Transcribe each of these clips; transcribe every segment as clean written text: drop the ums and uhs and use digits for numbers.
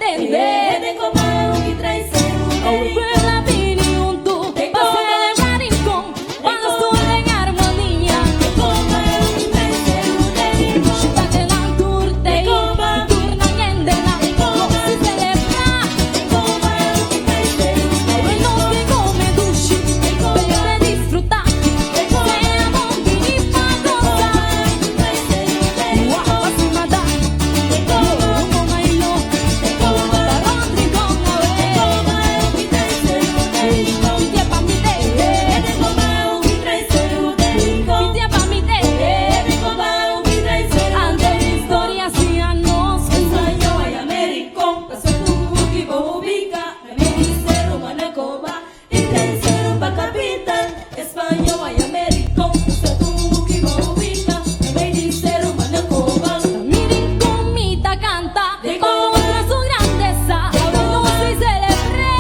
tende. Awe pueblo a bini huntu pa selebrá Rincon, pa nos tur den armonia. Shutantenan tur tei, tur nan hendenan, nos si selebrá. Awe nos tin come dushi, bebe disfrutá, sea bon bini pa gosa. Wak pa sima da, lo rumbo mailo, pa rond Rincon awe. Pidia pa mi tende, pidia pa mi tende. Anto historia siña nos ku. Mi Rincon mi ta canta pa muestra su grandeza. Awe nos si celebr'é.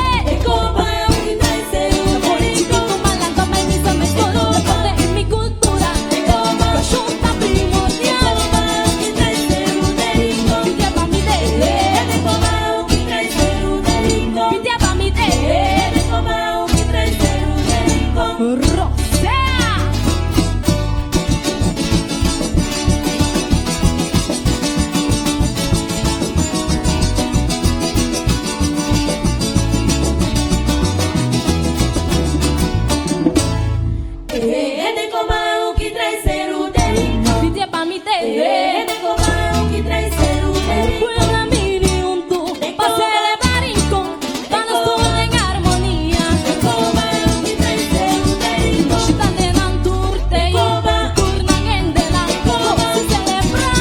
For di chikito malanta mai mi sa mes cos. Deporte y mi cultura. Educacion ta primordial. Pidia pa mi tende. Pidia pa mi tende. Rosea! Pidia pa mi tende. Pueblo a bini huntu pa selebrá Rincon, pa nos tur den armonia. Shutantenan tur tei, tur nan hendenan, nos si selebrá.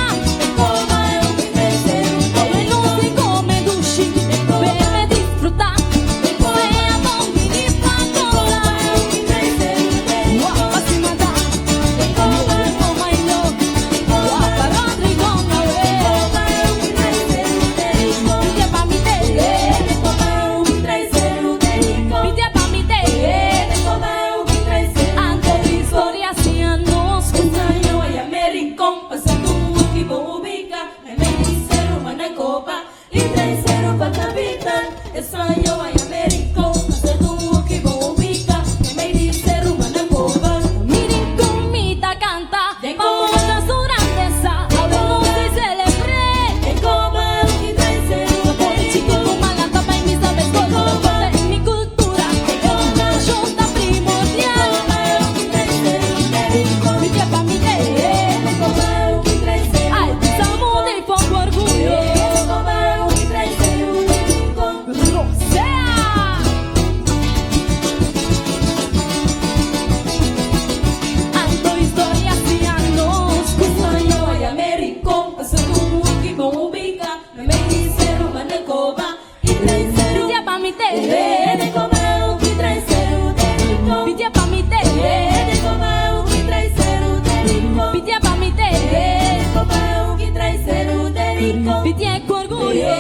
Awe nos si come dushi, bebe disfrutá, sea bon bini pa gosa. Wak pa sima da, lo rumbo mailo, wak pa rond Rincon awe. Pidia pa mi tende, pidia pa mi tende. Anto historia siña nos ku. Mi Rincon mi ta canta pa muestra su grandeza. Awe nos si celebr'é. For di chikito malanta bai mi sa mes cos. Deporte y mi cultura. Educacion ta primordial. Pidia pa mi tende. Ay, Samudi pon cu orguyo. Rosea! Anto historia siña nos ku. Pidia pa mi tende. Pidia pa mi tende. Pidia pa mi tende. Pidia cu orguyo.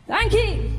Danki!